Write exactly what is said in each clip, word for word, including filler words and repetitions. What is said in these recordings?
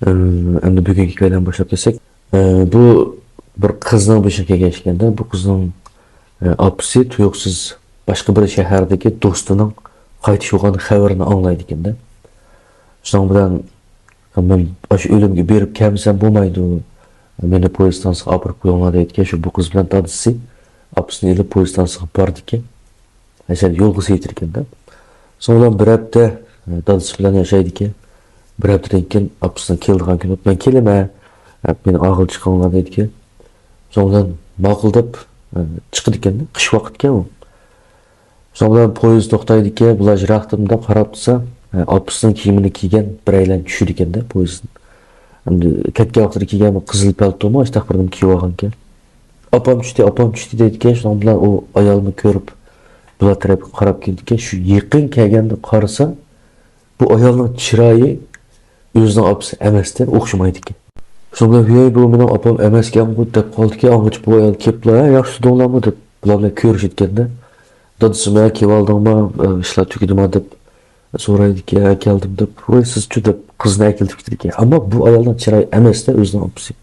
ئەمدى بۈگۈنكى ھېكايىلەرنى باشلاپ كەتسەك، بۇ بىر قىزنىڭ بېشىغا كەلگەن ئىكەندە، بۇ قىزنىڭ ئاپىسى تۇيۇقسىز باشقا بىر شەھەردىكى دوستىنىڭ قايتىش بولغان خەۋىرىنى ئاڭلايدىكەندە. شۇنىڭ بىلەن مەن ئاشۇ ئۆلۈمگە بېرىپ كەلمىسەم بولمايدۇ، مېنى پويىز ئىستانسىغا ئاپىرىپ قويۇڭلار دەيدىكەن. شۇ بۇ قىز بىلەن دادىسى ئاپىسىنى ئېلىپ پويىز ئىستانسىغا بارىدىكەن. ھەشەر يولغا سېيىتىدىكەندە. شۇنىڭ بىلەن بىر ھەپتە دادىسى بىلەن ياشايدىكەن. بىر ھەپتىدىن كېيىن ئاپىسىنىڭ كېلىدىغان كۈنى، مەن كېلىمەن، مېنى ئاغىل چىقىڭلار دەيدىكەن. شۇنىڭ بىلەن ماقۇل دەپ چىقىدىكەندە، قىش ۋاقىتكەن ئۇ. شۇنىڭ بىلەن پويىز توختايدىكەن، بۇلار يىراقتا مۇنداق قاراپ تۇرسا، ئاپىسىنىڭ كىيىمىنى كىيگەن بىرەيلەن چۈشىدىكەندە پويىزدىن. ئەمدى كەتكەن ۋاقتىدا كىيگەن قىزىل پەلتومۇ ئاشتاق بىرنېمە كىيىۋالغانىكەن. ئاپام چۈشتى، ئاپام چۈشتى دەيدىكەن. شۇنىڭ بىلەن ئۇ ئايالنى كۆرۈپ، بۇلار تەرەپكە قاراپ كېلىدىكەن. شۇ يېقىن كەلگەندە قارىسا، بۇ ئايالنىڭ چىرايى ئۆزىنىڭ ئاپىسى ئەمەستىن ئوخشىمايدىكەن. شۇنىڭ بىلەن، ھېي، بۇ مېنىڭ ئاپام ئەمەسكەنغۇ دەپ قالدىكەن. ئاڭغىچە بۇ ئايال كېلىپلا، ھە، ياخشى تۇردۇڭلارمۇ دەپ بۇلار بىلەن كۆرۈشىدىكەندە. دادىسى، مەن كېلىۋالدىڭما، ئىشلار تۈگىدىما دەپ سورايدىكەن. ھە، كەلدىم دەپ. ۋاي، سىزچۇ دەپ قىزنى ئەكېلىپ كېتىدىكەن. ئەمما بۇ ئايالنىڭ چىرايى ئەمەستە ئۆزىنىڭ ئاپىسى.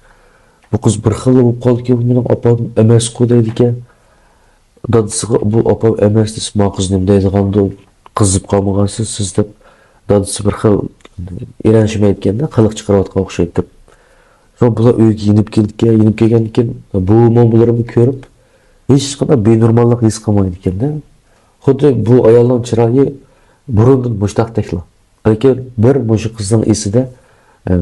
بۇ قىز بىر خىللا بولۇپ قالدىكەن، بۇ مېنىڭ ئاپام ئەمەسقۇ دەيدىكەن. دادىسىغا بۇ ئاپام ئەمەس دېسە، ما قىز نېمە دەيدىغاندۇ، قىزىپ قالمىغانسىز سىز دەپ دادىسى بىر خىل ئېرەنشىمەيدىكەندە، قىلىق چىقىرىۋاتقان ئوخشايدۇ دەپ. شۇڭا بۇلار ئۆيگە يېنىپ كېلىدىكەن، يېنىپ كەلگەندىن كېيىن بۇ مومىلىرىمنى كۆرۈپ، ھېچقانداق بىنورماللىق ھېس قىلمايدىكەندە. خۇددى بۇ ئايالنىڭ چىرايى بۇرۇندىن مۇشتاقتەكلا. بەلكى بىر مۇشۇ قىزنىڭ ئېسىدە، ئە،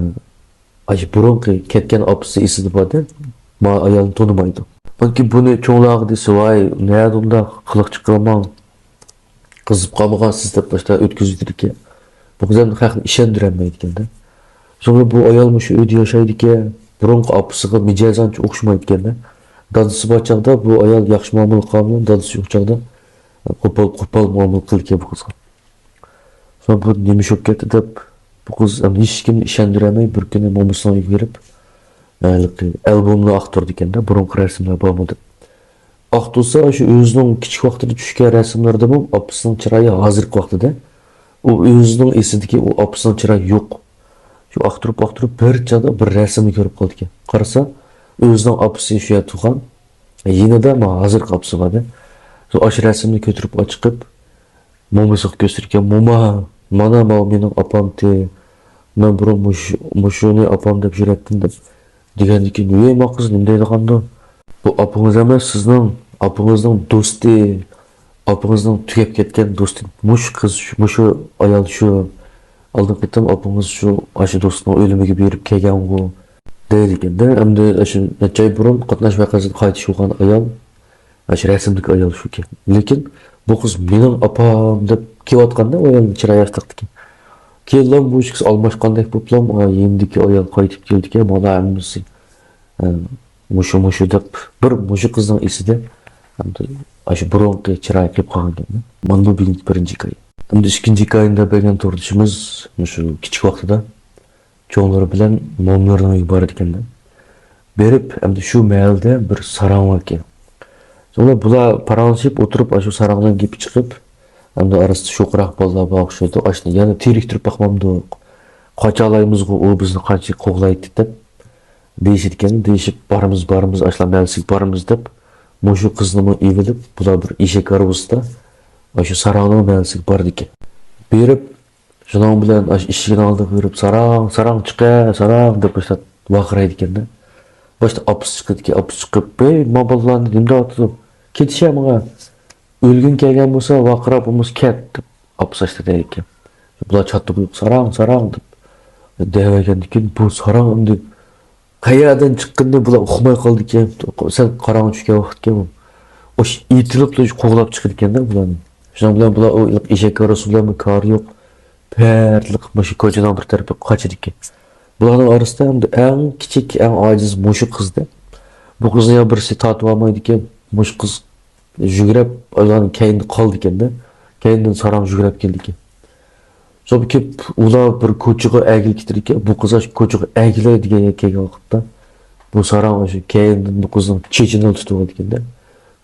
ئاشۇ بۇرۇنقى كەتكەن ئاپىسى ئېسىدە بار-دە، ما ئايالنى تونۇمايدۇ. بەلكى بۇنى چوڭلارغا دېسە، ۋاي، نەدە ئۇنداق قىلىق چىقىرماڭ، قىزىپ قالمىغانسىز دەپ باشتا ئۆتكۈزۈۋېتىدىكەن. بۇ قىز ھەم خەقنى ئىشەندۈرەلمەيدىكەندە. شۇڭا بۇ ئايال مۇشۇ ئۆيدە ياشايدىكەن. بۇرۇنقى ئاپىسىغا مىجەزى ئانچە ئوخشىمايدىكەندە. دادىسى بار چاغدا بۇ ئايال ياخشى مۇئامىلە قىلغان، دادىسى يوق چاغدا قوپال، قوپال مۇئامىلە قىلىدىكەن بۇ قىزغا. شۇڭا بۇ نېمە ئىش بولۇپ كەتتى دەپ، بۇ قىز ھېچكىمنى ئىشەندۈرەلمەي بىر كۈنى مومىسىنىڭ ئۆيىگە بېرىپ، ھېلىقى ئالبومنى ئاختۇرىدىكەندە، بۇرۇنقى رەسىملەر بارمۇ دەپ. ئاختۇرسا، شۇ ئۆزىنىڭ كىچىك ۋاقتىدا چۈشكەن رەسىملىرىدىمۇ ئاپىسىنىڭ چىرايى ھازىرقى ۋاقتىدا. ئۇ ئۆزىنىڭ ئېسىدىكى ئۇ ئاپىسىنىڭ چىرايى يوق. شۇ ئاختۇرۇپ، ئاختۇرۇپ بىر چاغدا بىر رەسىمنى كۆرۈپ قالىدىكەن. قارىسا، ئۆزىنىڭ ئاپىسى شۇ يەردە تۇرغان. يېنىدا ما ھازىرقى ئاپىسى بار-دە. شۇ ئاشۇ رەسىمنى كۆتۈرۈپ چىقىپ، مومىسىغا كۆرسىتىدىكەن، موما، مانا ماۋۇ مېنىڭ ئاپامتى. مەن بۇرۇن مۇش-، مۇشۇنى ئاپام دەپ يۈرەتتىم دەپ دېگەندىن كېيىن، ۋەي، ما قىز نېمە دەيدىغاندۇ؟ بۇ ئاپىڭىز ئەمەس، سىزنىڭ ئاپىڭىزنىڭ دوستى، ئاپىڭىزنىڭ تۈگەپ كەتكەن دوستى. مۇشۇ قىز، مۇشۇ ئايال شۇ. ئالدىنقى قېتىم ئاپىڭىز شۇ، ئاشۇ دوستىنىڭ ئۆلۈمىگە بېرىپ كەلگەنغۇ، دەيدىكەن-دە. ئەمدى ئاشۇ نەچچە ئاي بۇرۇن قاتناش ۋەقەسىدىن قايتىش بولغان ئايال، ئاشۇ رەسىمدىكى ئايال شۇكەن. لېكىن بۇ قىز مېنىڭ ئاپام دەپ كېلىۋاتقاندا، ئۇ ئايالنىڭ چىرايى ئاشتاقتىكەن. كېيىنلا بۇ ئىككىسى ئالماشقاندەك بولۇپلا، ئا، يېنىدىكى ئايال قايتىپ كېلىدىكەن، مانا ھەممىسى، ئە، مۇشۇ، مۇشۇ دەپ بىر مۇشۇ قىزنىڭ ئېسىدە ئەمدى ئاشۇ بۇرۇنقى چىرايى قېلىپ قالغانكەن. مانا بۇ بىرىنچى، بىرىنچى ھېكايە. ئەمدى ئىككىنچى ھېكايىنى دەپ بەرگەن توردىشىمىز مۇشۇ كىچىك ۋاقتىدا چوڭلىرى بىلەن مومىلىرىنىڭ ئۆيىگە بارىدىكەن-دە. بېرىپ، ئەمدى شۇ مەھەلدە بىر ساراڭ باركەن. شۇڭا بۇلار پاراڭلىشىپ ئولتۇرۇپ، ئاشۇ ساراڭنىڭ گېپى چىقىپ، ئەمدى ئارىسىدا شوخراق بالىلار بار ئوخشايدۇ. ئاشۇنى يەنە تېرىكتۈرۈپ باقمامدۇق؟ قاچالايمىزغۇ، ئۇ بىزنى قانچە قوغلايتتى دەپ دېيىشىدىكەن، دېيىشىپ، بارىمىز، بارىمىز، ئاشۇلار مەھەللىسىگە بارىمىز دەپ، مۇشۇ قىزنىمۇ ئېلىپ، بۇلار بىر ئېشەك ھارۋىسىدا ئاشۇ ساراڭنىڭ مەھەللىسىگە بارىدىكەن. بېرىپ، شۇنىڭ بىلەن ئاشۇ ئىشىكنىڭ ئالدىغا بېرىپ، ساراڭ، ساراڭ چىقە، ساراڭ دەپ باشلاپ ۋارقىرايدىكەن-دە. باشتا ئاپىسى چىقىدىكەن، ئاپىسى چىقىپ، ۋەي، ما بالىلارنى نېمە دەۋاتىدۇ؟ كېتىشە ماڭا. ئۆلگۈڭ كەلگەن بولسا، ۋارقىراپ بولمىسا كەت دەپ ئاپىسى ئاشتا دەيدىكەن. بۇلار چاتتىقى يوق، ساراڭ، ساراڭ دەپ دەۋەرگەندىن كېيىن، بۇ ساراڭ ئەمدى قەيەردىن چىققىنىنى بۇلار ئۇقماي قالدىكەن. سەل قاراڭغۇ چۈشكەن ۋاقىتكەن ئۇ. ئوش ئېتىلىپلا قوغلاپ چىقىدىكەن-دە بۇلارنى. شۇنىڭ بىلەن بۇلار ئۇ ئېشەك ھارۋىسى بىلەنمۇ كارى يوق. پەرتلىق مۇشۇ كوچىنىڭ بىر تەرىپىگە قاچىدىكەن. بۇلارنىڭ ئارىسىدا ئەمدى ئەڭ كىچىك، ئەڭ ئاجىز مۇشۇ قىزدى. بۇ قىزنى يا بىرسى تارتىۋالمايدىكەن، مۇشۇ قىز يۈگرەپ ئۇلارنىڭ كەينىدە قالىدىكەن-دە. كەينىدىن ساراڭ يۈگرەپ كېلىدىكەن. سوپا كېلىپ، ئۇلار بىر كوچىغا ئەگىلىپ كېتىدىكەن. بۇ قىز ئاشۇ كوچىغا ئەگىلەي دېگەن يەرگە كەلگەن ۋاقىتتا، بۇ ساراڭ ئاشۇ كەينىدىن بۇ قىزنىڭ چېچىنى تۇتۇۋالىدىكەن-دە.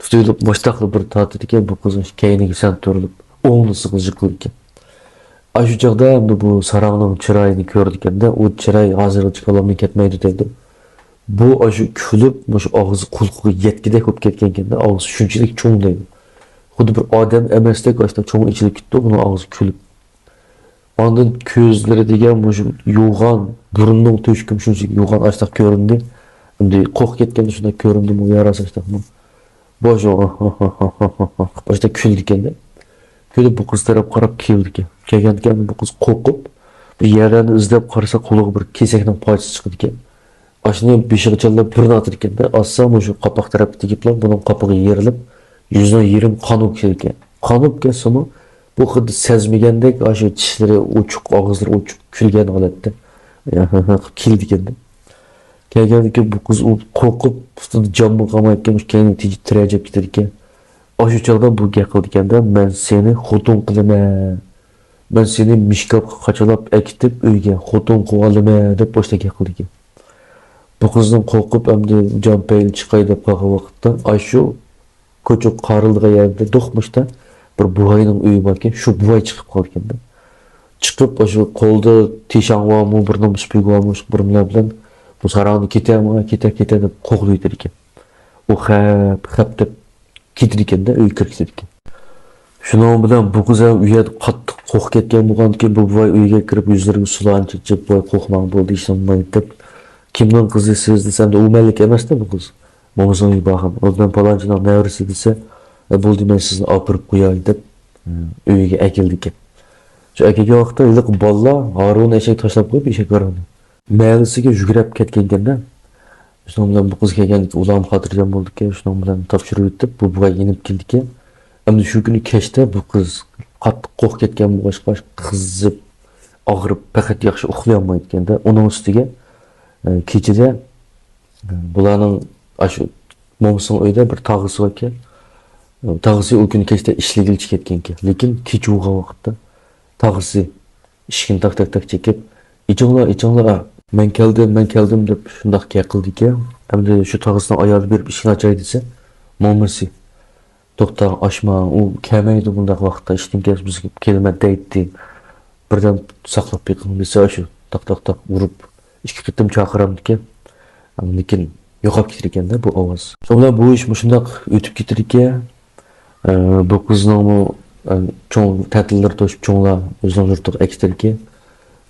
تۇتۇۋېلىپ، مۇشتاقلا بىر تارتىدىكەن، بۇ قىز ئاشۇ كەينىگە سەنتۈرۈلۈپ، ئوڭدىسىغا يىقىلىدىكەن. ئاشۇ چاغدا ئەمدى بۇ ساراڭنىڭ چىرايىنى كۆرىدىكەندە، ئۇ چىراي ھازىرغىچە كاللامدىن كەتمەيدۇ دەيدۇ. بۇ ئاشۇ كۈلۈپ، مۇشۇ ئاغزى قۇلىقىغا يەتكۈدەك بولۇپ كەتكەنكەندە، ئاغزى شۇنچىلىك چوڭ دەيدۇ. خۇددى بىر ئادەم ئەمەستەك ئاشۇنداق چوڭ ئېچىلىپ كېتىپتۇ بۇنىڭ ئاغزى كۈلۈپ. ئاندىن كۆزلىرى دېگەن مۇشۇ يوغان، بۇرنىنىڭ تۆشۈكىمۇ شۇنچىلىك يوغان ئاشۇنداق كۆرۈندى. ئەمدى قورقۇپ كەتكەندە شۇنداق كۆرۈندىمۇ يا راست ئاشۇنداقمۇ؟ باشتا كۈلىدىكەن-دە. كۈلۈپ بۇ قىز تەرەپ قاراپ كېلىدىكەن. كەلگەندىكىن بۇ قىز قورقۇپ، بىر يەرلەرنى ئىزدەپ قارىسا، قولىغا بىر كېسەكنىڭ پارچىسى چىقىدىكەن. ئاشۇنى بېشىغا چىللاپ بۇرنىغا ئاتىدىكەن-دە. ئاتسا مۇشۇ قاپاق تەرەپكە تېگىپلا بۇنىڭ قاپىقى يېرىلىپ، يۈزىنىڭ يېرىمى قان بولۇپ كېتىدىكەن. قان بولۇپ كەتسىمۇ، بۇ خۇددى سەزمىگەندەك ئاشۇ چىشلىرى ئوچۇق، ئاغزىلىرى ئوچۇق، كۈلگەن ھالەتتە قىلىپ كېلىدىكەن-دە. كەلگەندىكىن بۇ قىز ئۇ قورقۇپ، ئۈستىدە جانمۇ قالمايدىكەن، كەينىگە تېگىپ تىرەجەپ كېتىدىكەن. ئاشۇ چاغدا بۇ گەپ قىلىدىكەن-دە، «مەن سېنى خوتۇن قىلىمەن، مەن سېنى مىشكاپقا قاچىلاپ ئەكېتىپ ئۆيگە خوتۇن قىلىۋالىمەن» دەپ باشتا گەپ قىلىدىكەن. بۇ قىزدىن قورقۇپ، ئەمدى جان پەيلى چىقاي دەپ قالغان ۋاقىتتا، ئاشۇ كوچا قارىلىدىغان يەردە دوقمۇشتا بىر بوۋاينىڭ ئۆيى باركەن، شۇ بوۋاي چىقىپ قالىدىكەن-دە. چىقىپ، ئاشۇ قولىدا تىشاڭۋامۇ، بىر نېمە سۈپۈگۋامۇ، شۇ بىر نېمە بىلەن بۇ ساراڭنى «كېتەڭ، كېتە، كېتە» دەپ قوغلىۋېتىدىكەن. ئۇ خەپ، خەپ دەپ كېتىدىكەن-دە، ئۆيگە كىرىپ كېتىدىكەن. شۇنىڭ بىلەن بۇ قىز ھەم ئۇ يەردە قاتتىق قورقۇپ كەتكەن بولغاندىكىن، بۇ بوۋاي ئۆيگە كىرىپ، يۈزلىرىگە سۇلارنى چېچىپ، «ۋاي، قورقماڭ، بولدى، ھېچنېمە بولمايدۇ» دەپ. «كىمنىڭ قىزى سىز؟» دېسە، ئەمدى ئۇ مەنلىك ئەمەس-دە بۇ قىز. مومىسىنىڭ ئۆيىگە بارغان. «ئۇ بىلەن پالانچىنىڭ نەۋرىسى» دېسە، «ئە، بولدى، مەن سىزنى ئاپىرىپ قوياي» دەپ، ئۆيىگە ئەكېلىدىكەن. شۇ ئەكەلگەن ۋاقىتتا ھېلىقى بالىلار ھارۋىنى ئەشەگە تاشلاپ قويۇپ، ئېشەك ھارۋىنى مەھەللىسىگە يۈگۈرۈپ كەتكەنكەن-دە. شۇنىڭ بىلەن بۇ قىز كەلگەندىكىن ئۇلارمۇ خاتىرجەم بولدىكەن. شۇنىڭ بىلەن تاپشۇرۇۋېتىپ، بۇ بوۋاي يېنىپ كېلىدىكەن. ئەمدى شۇ كۈنى كەچتە بۇ قىز قاتتىق قورقۇپ كەتكەن بولغاچقا، قىزىپ، ئاغرىپ، پەقەت ياخشى ئۇخلىيالمايدىكەن-دە. ئۇنىڭ ئۈستىگە، ئە، كېچىدە، ئە، بۇلارنىڭ ئاشۇ مومىسىنىڭ ئۆيىدە بىر تاغىسى باركەن. ئە، تاغىسى ئۇ كۈنى كەچتە ئىشلىگىلى كەتكەنكەن. لېكىن كېچە بولغان ۋاقىتتا تاغىسى ئىشىكنى تاك، تاك، تاك چېكىپ، «ئېچىڭلار، ئېچىڭلار، مەن كەلدىم، مەن كەلدىم» دەپ شۇنداق گەپ قىلىدىكەن. ئەمدى شۇ تاغىسىنىڭ ئايالى بېرىپ ئىشىكنى ئاچاي دېسە، مومىسى، «توختاڭ، ئاچماڭ، ئۇ كەلمەيدۇ بۇنداق ۋاقىتتا، ئىشتىن كەلسە بىزگە كېلىمەن دەيتتى. بىردەم ساقلاپ بېقىڭ» دېسە، شۇ تاق، تاق، تاق ئۇرۇپ، ئىككى قېتىم چاقىرامدىكەن. لېكىن يوقاپ كېتىدىكەن-دە بۇ ئاۋاز. شۇنىڭ بىلەن بۇ ئىش مۇشۇنداق ئۆتۈپ كېتىدىكەن. ئە، بۇ قىزنىڭمۇ، ئە، چوڭ تەتىللىرى توشۇپ، چوڭلار ئۆزىنىڭ يۇرتىغا ئەكېتىدىكەن.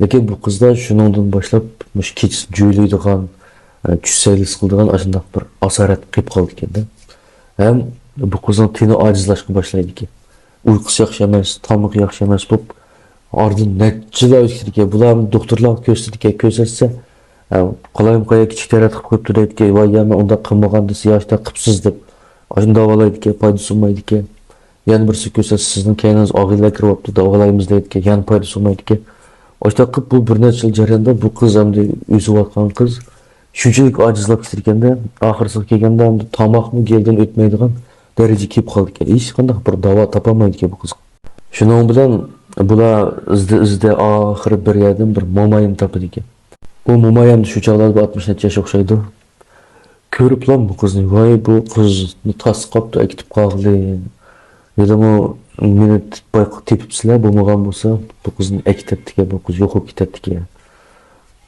لېكىن بۇ قىزدا شۇنىڭدىن باشلاپ مۇشۇ كېچىسى جۆيلەيدىغان، ئە، چۈش سەيلىسى قىلىدىغان ئاشۇنداق بىر ئاسارەت قېلىپ قالىدىكەن-دە. ھەم بۇ قىزنىڭ تېنى ئاجىزلاشقا باشلايدىكەن. ئۇيقۇسى ياخشى ئەمەس، تامىقى ياخشى ئەمەس بولۇپ، ئارىدىن نەچچە يىللار ئۆتكەندىكىن، بۇلار دوختۇرلارغا كۆرسىتىدىكەن، كۆرسەتسە، «ھە، قالايمىقان يا كىچىك تەرەت قىلىپ قويۇپتۇ» دەيدىكەن، «ۋاي يا، مەن ئۇنداق قىلمىغان» دېسە، «يا، شۇنداق قىپسىز» دەپ، ئاشۇنى داۋالايدىكەن، پايدىسى بولمايدىكەن. يەنە بىرسى كۆرسەتسە، «سىزنىڭ كەينىڭىزدە ئاغىنىلەر كىرىۋاپتۇ، داۋالايمىز» دەيدىكەن، يەنە پايدىسى بولمايدىكەن. ئاشۇنداق قىلىپ، بۇ بىر نەچچە يىل جەرياندا بۇ قىز ئەمدى ئۆسۈۋاتقان قىز شۇنچىلىك ئاجىزلاپ كېتىدىكەن-دە، ئاخىرسىغا كەلگەندە ئەمدى تاماقمۇ گېلىدىن ئۆتمەيدىغان دەرىجىگە كېلىپ قالىدىكەن. ھېچقانداق بىر داۋا تاپالمايدىكەن بۇ قىز. شۇنىڭ بىلەن بۇلار ئىزدە-ئىزدە ئاخىرى بىر يەردىن بىر موماينى تاپىدىكەن. بۇ موماي ئەمدى شۇ چاغلاردا بىر ئاتمىش نەچچە ياش ئوخشايدۇ. كۆرۈپلا بۇ قىزنى، «ۋاي، بۇ قىزنى تاسلىقاپتۇ، ئەكېتىپ قالغىلى. ھېلىمۇ مېنى بايقۇت تېپىپسىلەر، بولمىغان بولسا، بۇ قىزنى ئەكېتەتتىكەن، بۇ قىز يوقاپ كېتەتتىكەن.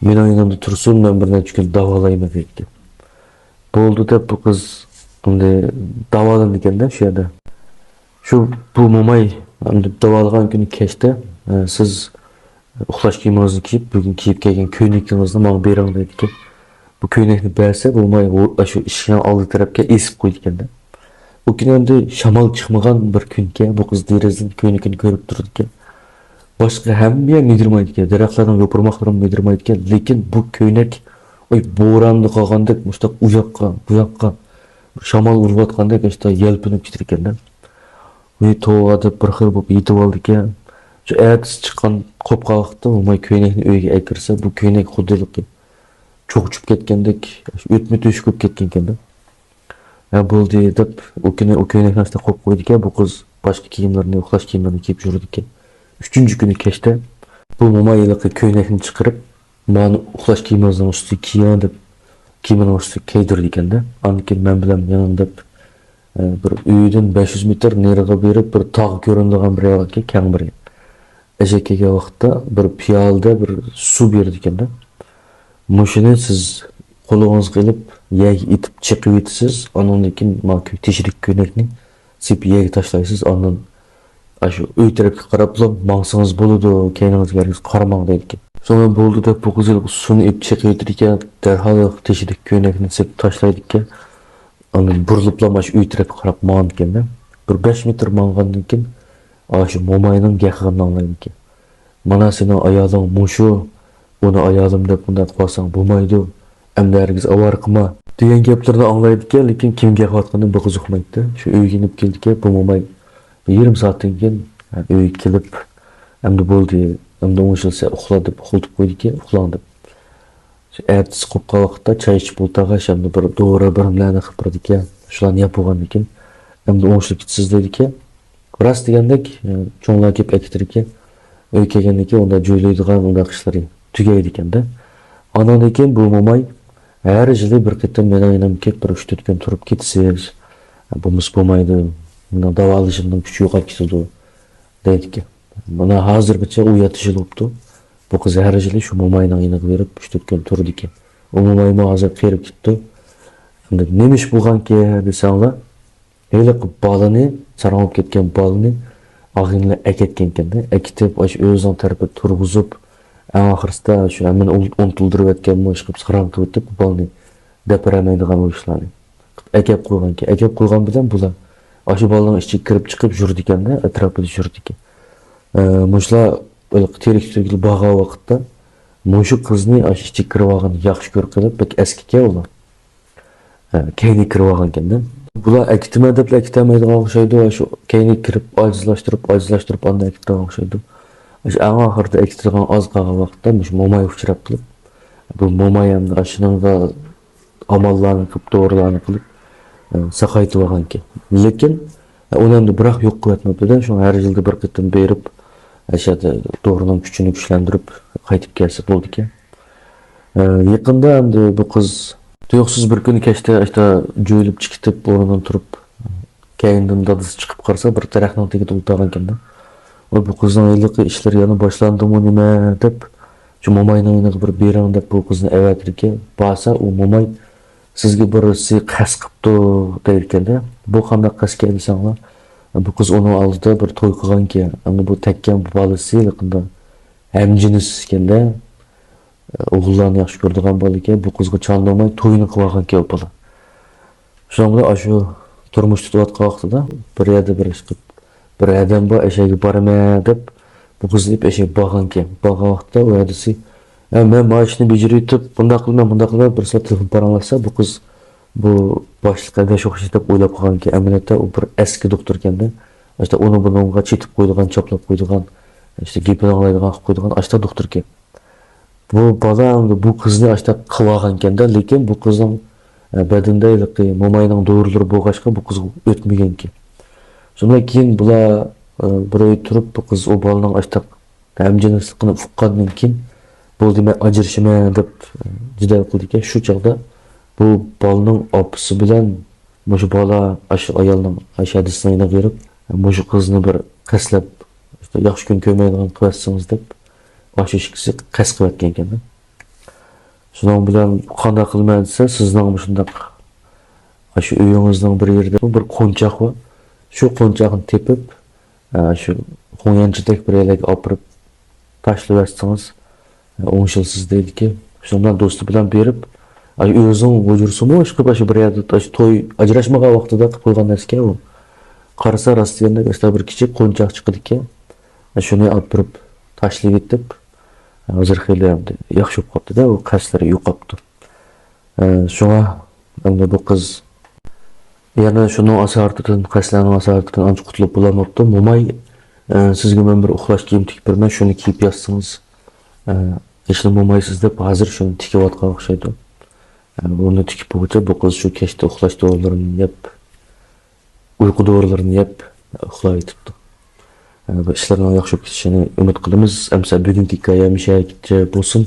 مېنىڭ يېنىمدا تۇرسۇن، مەن بىر نەچچە كۈن داۋالايمەن» دەيدىكەن. بولدى دەپ بۇ قىز ئەمدى داۋالىنىدىكەن-دە شۇ يەردە. شۇ بۇ موماي ئەمدى داۋالىغان كۈنى كەچتە، «ئە، سىز ئۇخلاش كىيىمىڭىزنى كىيىپ، بۈگۈن كىيىپ كەلگەن كۆينىكىڭىزنى ماڭا بېرىڭ» دەيدىكەن. بۇ كۆينەكنى بەرسە، بۇ موماي ئۇ، شۇ ئىشىكنىڭ ئالدى تەرەپكە ئېسىپ قويىدىكەن-دە. ئۇ كۈنى ئەمدى شامال چىقمىغان بىر كۈنكەن، بۇ قىز دېرىزىدىن كۆينىكىنى كۆرۈپ تۇرىدىكەن. باشقا ھەممە يەر مىدىرمايدىكەن، دەرەخلەرنىڭ يوپۇرماقلىرىمۇ مىدىرمايدىكەن، لېكىن بۇ كۆينەك، ئاي، بوراندا قالغاندەك مۇشۇنداق ئۇ ياققا، بۇ ياققا شامال ئۇرۇۋاتقاندەك ئاشۇنداق يەلپۈنۈپ كېتىدىكەن-دە. ۋى توۋا دەپ بىر خىل بولۇپ يېتىۋالىدىكەن. شۇ ئەتىسى چىققان قوپقان ۋاقىتتا موماي كۆينەكنى ئۆيگە ئەكىرسە، بۇ كۆينەك خۇددى ھېلىقى چوغ چۈشۈپ كەتكەندەك، ئۆتمە تۆشۈك بولۇپ كەتكەنكەن-دە. ھە، بولدى دەپ، ئۇ كۈنى ئۇ كۆينەكنى ئاشتا قويۇپ قويىدىكەن، بۇ قىز باشقا كىيىملىرىنى، ئۇخلاش كىيىملىرىنى كىيىپ يۈرىدىكەن. ئۈچىنچى كۈنى كەچتە بۇ موماي ھېلىقى كۆينەكنى چىقىرىپ، «مانا ئۇخلاش كىيىمىڭىزنىڭ ئۈستىگە كىيىڭ» دەپ، كىيىمىنىڭ ئۈستىگە كىيدۈرىدىكەن-دە. ئاندىن كېيىن مەن بىلەن مېڭىڭ دەپ، ئە، بىر ئۆيدىن بەش يۈز مېتىر نېرىغا بېرىپ، بىر تاغ كۆرۈنىدىغان بىر يەر باركەن، كەڭ بىر يەر. ئەشەگە كەلگەن ۋاقىتتا بىر پىيالىدە بىر سۇ بېرىدىكەن-دە. مۇشۇنى سىز قولىڭىزغا ئېلىپ، يەرگە ئېتىپ چېقىۋېتىسىز، ئانىڭدىن كېيىن مانا كۆ-، تېشىدىكى كۆينەكنى سېپىپ يەرگە تاشلايسىز، ئاندىن ئاشۇ ئۆي تەرەپكە قاراپلا ماڭسىڭىز بولىدۇ، كەينىڭىزگە ھەرگىز قارىماڭ دەيدىكەن. شۇڭا بولدى دەپ بۇ قىز سۇنى ئېلىپ چېقىۋېتىدىكەن، دەرھال تېشىدىكى كۆينەكنى سېپىپ تاشلايدىكەن. ئاندىن بۇرۇلۇپلا ئاشۇ ئۆي تەرەپكە قاراپ ماڭىدىكەن-دە. بىر بەش مېتىر ماڭغاندىن كېيىن، ئاشۇ موماينىڭ گەقىغىنى ئاڭلايدىكەن. مانا سېنىڭ ئايالىڭ مۇشۇ، ئۇنى ئايالىم دەپ بۇنداق قىلساڭ بولمايدۇ، ئەمدى ھەرگىز ئاۋارە قىلما، دېگەن گەپلىرىنى ئاڭلايدىكەن، لېكىن كىمگە ئۇقۇۋاتقىنىنى بۇ قىز ئۇقمايتتى. شۇ ئۆيگە يېنىپ كېلىدىكەن، بۇ موماي بىر يېرىم سائەتتىن كېيىن ئۆيگە كېلىپ، ئەمدى بولدى، ئەمدى ئوڭشىلسا ئۇخلا دەپ، ئۇخلىتىپ قويدىكەن، ئۇخلاڭ دەپ. شۇ ئەتىسى قوپقان ۋاقىتتا چاي ئىچىپ ئولتۇرغاچ، ئەمدى بىر دورا، بىر نېمىلەرنى قىلىپ بېرىدىكەن. شۇلارنى يەپ بولغاندىن كېيىن، ئەمدى ئوڭشىلىپ كېتىسىز دەيدىكەن. راست دېگەندەك، ئە، چوڭلار كېلىپ ئەكېتىدىكەن. ئۆيگە كەلگەندىن كېيىن ئۇنداق جۆيلەيدىغان ئۇنداق ئىشلىرى تۈگەيدىكەن-دە. ئانىڭدىن كېيىن بۇ موماي ھەر يىلى بىر قېتىم مېنىڭ يېنىمغا كېلىپ، بىر ئۈچ تۆت كۈن تۇرۇپ كېتىسىز. بولمىسا بولمايدۇ. مېنىڭ داۋالىشىمنىڭ كۈچى يوقاپ كېتىدۇ، دەيدىكەن. مانا ھازىرغىچە ئۇ يەتتە يىل بوپتۇ. بۇ قىز ھەر يىلى شۇ موماينىڭ يېنىغا بېرىپ، ئۈچ تۆت كۈن تۇرىدىكەن. ئۇ مومايمۇ ھازىر قېرىپ كېتىپتۇ. ئەمدى نېمە ئىش بولغانكىن دېسەڭلار، ھېلىقى بالىنى، ساراڭ بولۇپ كەتكەن بالىنى ئاغىنىلەر ئەكەتكەنكەن-دە. ئەكېتىپ، ئاشۇ ئۆزىنىڭ تەرىپىدە تۇرغۇزۇپ، ئەڭ ئاخىرسىدا شۇ ھەممىنى ئۇن-، ئۇنتۇلدۇرۇۋەتكەنمۇ، ئىشقىلىپ ساراڭ قىلىۋېتىپ، بالىنى دەپ بېرەلمەيدىغان ئۇ ئىشلارنى قىلىپ ئەكەپ قويغانكەن. ئەكەپ قويغان بىلەن بۇلار ئاشۇ بالىنىڭ ئىچىگە كىرىپ چىقىپ يۈرىدىكەن-دە، ئەتراپىدا يۈرىدىكەن. ئە، مۇشۇلار ھېلىقى تېرىكچى تۈرگىلى بارغان ۋاقىتتا مۇشۇ قىزنى ئاشۇ ئىچىگە كىرىۋالغىنىنى ياخشى كۆرۈپ قېلىپ، بەك ئەسكىكەن ئۇلار. ھە، كەينىگە كىرىۋالغانكەن-دە. بۇلار ئەكېتىمەن دەپلا ئەكېتەلمەيدىغان ئوخشايدۇ، شۇ كەينىگە كىرىپ ئاجىزلاشتۇرۇپ، ئاجىزلاشتۇرۇپ ئاندىن ئەكېتىدىغان ئوخشايدۇ. شۇ ئەڭ ئاخىرىدا ئەكېتىدىغان ئاز قالغان ۋاقىتتا مۇشۇ موماي ئۇچراپ قېلىپ، بۇ موماي ئەمدى ئاشۇنىڭغا ئاماللارنى قىلىپ، دورىلارنى قىلىپ، ئە، ساقايتىۋالغانىكەن. لېكىن، ئە، ئۇنى ئەمدى بىراق يوق قىلىۋەتمەپتۇ-دە، شۇڭا ھەر يىلدا بىر قېتىم بېرىپ، ئەشەدە دورىنىڭ كۈچىنى كۈچلەندۈرۈپ قايتىپ كەلسە بولىدىكەن. ئە، يېقىندا ئەمدى بۇ قىز تۇيۇقسىز بىر كۈنى كەچتە ئاشتا جۆيلۈپ چىقىپ كېتىپ، ئورنىدىن تۇرۇپ، كەينىدىن دادىسى چىقىپ قارىسا، بىر دەرەخنىڭ تېگىدە ئولتۇرغانكەن-دە. ۋاي، بۇ قىزنىڭ ھېلىقى ئىشلىرى يەنە باشلاندىمۇ نېمە دەپ، شۇ موماينىڭ يېنىغا بىر بېرىڭ دەپ، بۇ قىزنى ئەۋەتىدىكەن. بارسا، ئۇ موماي سىزگە بىرسى قەست قىپتۇ دەيدىكەن-دە. بۇ قانداق قەستكەن دېسەڭلار، بۇ قىز ئۇنىڭ ئالدىدا بىر توي قىلغانكەن. ئەمدى بۇ تەككەن بالىسى يېقىندا ھەمجىنس ئىكەن-دە. ئوغۇللارنى ياخشى كۆرىدىغان بالا ئىكەن، بۇ قىزغا چاندۇرماي تويىنى قىلىۋالغانكەن ئۇ بالا. شۇنىڭ بىلەن ئاشۇ تۇرمۇش تۇتۇۋاتقان ۋاقتىدا بىر يەردە بىر ئىشقىپ، بىر ھەدەم بار، ئەشەگە بارىمەن دەپ، بۇ قىزنى ئېلىپ ئەشەگە بارغانكەن. بارغان ۋاقىتتا ئۇ ھەدىسى، ھە، مەن مانا ئىشنى بېجىرىۋېتىپ، بۇنداق قىلىمەن، مۇنداق قىلىمەن، بىر سائەت تېلېفون پاراڭلاشسا، بۇ قىز بۇ باشلىق ئەمەس ئوخشاش دەپ ئويلاپ قالغانكەن. ئەمەلىيەتتە ئۇ بىر ئەسكى دوختۇركەن-دە. ئاشتا ئۇنى بۇنىڭغا چېتىپ قويىدىغان، چاپلاپ قويىدىغان، ئاشتا گېپىنى ئاڭلايدىغان قىلىپ قويىدىغان ئاشتا دوختۇركەن. بۇ بالا ئەمدى بۇ قىزنى ئاشتا قىلىۋالغانكەن-دە، لېكىن بۇ قىزنىڭ، ئە، بەدىنىدە ھېلىقى موماينىڭ دورىلىرى بولغاچقا، بۇ قىزغا ئۆتمىگەنكەن. شۇندىن كېيىن بۇلار، ئە، بىر ئۆيدە تۇرۇپ، بۇ قىز ئۇ بالىنىڭ ئاشتا غەمجىنلىقىنى ئۇققاندىن كېيىن، بولدى، مەن ئاجرىشىمەن دەپ، ئە، جېدەل قىلىدىكەن. شۇ چاغدا بۇ بالىنىڭ ئاپىسى بىلەن مۇشۇ بالا ئاشۇ ئايالنىڭ ئاشۇ ھەدىسىنىڭ يېنىغا بېرىپ، مۇشۇ قىزنى بىر قەستلەپ، ياخشى كۈن كۆرمەيدىغان قىلىۋەتسىڭىز دەپ، ئاشۇ ئىككىسى قەست قىلىۋەتكەنكەن. شۇنىڭ بىلەن قانداق قىلىمەن دېسە، سىزنىڭ مۇشۇنداق ئاشۇ ئۆيىڭىزنىڭ بىر يېرىدە بىر قونچاق بار. شۇ قونچاقنى تېپىپ، ئە، شۇ خۇڭيەنچىدەك بىر يەرلەرگە ئاپىرىپ تاشلىۋەتسىڭىز، ئە، ئوڭشىلىسىز دەيدىكەن. شۇنىڭ بىلەن دوستى بىلەن بېرىپ، ئاشۇ ئۆزىنىڭ ھۇجرىسىمۇ ئىشقىلىپ ئاشۇ بىر يەردە، ئاشۇ توي ئاجراشمىغان ۋاقتىدا قىلىپ قويغان نەرسىكەن ئۇ. قارىسا، راست دېگەندەك، ئاشۇنداق بىر كىچىك قونچاق چىقىدىكەن. شۇنى ئاپىرىپ تاشلىۋېتىپ، ھازىر خېلى ئەمدى ياخشى بولۇپ قاپتۇ-دە، ئۇ قەستلىرى يوقاپتۇ. ئە، شۇڭا ئەمدى بۇ قىز يەنە شۇنىڭ ئاسارىتىدىن، قەستلەرنىڭ ئاسارىتىدىن ئانچە قۇتۇلۇپ بولالماپتۇ. موماي، ئە، سىزگە مەن بىر ئۇخلاش كىيىم تىكىپ بېرىمەن، شۇنى كىيىپ ياتسىڭىز، ئە، ھېچنېمە بولمايسىز دەپ، ھازىر شۇنى تىكىۋاتقان ئوخشايدۇ. ئە، بۇنى تىكىپ بولغۇچە بۇ قىز شۇ كەچتە ئۇخلاش دورىلىرىنى يەپ، ئۇيقۇ دورىلىرىنى يەپ ئۇخلاۋېتىپتۇ. ئە، بۇ ئىشلارنىڭ ياخشى بولۇپ كېتىشىنى ئۈمىد قىلىمىز. ئەمسە بۈگۈنكى ھېكايەم شۇ يەرگىچە بولسۇن.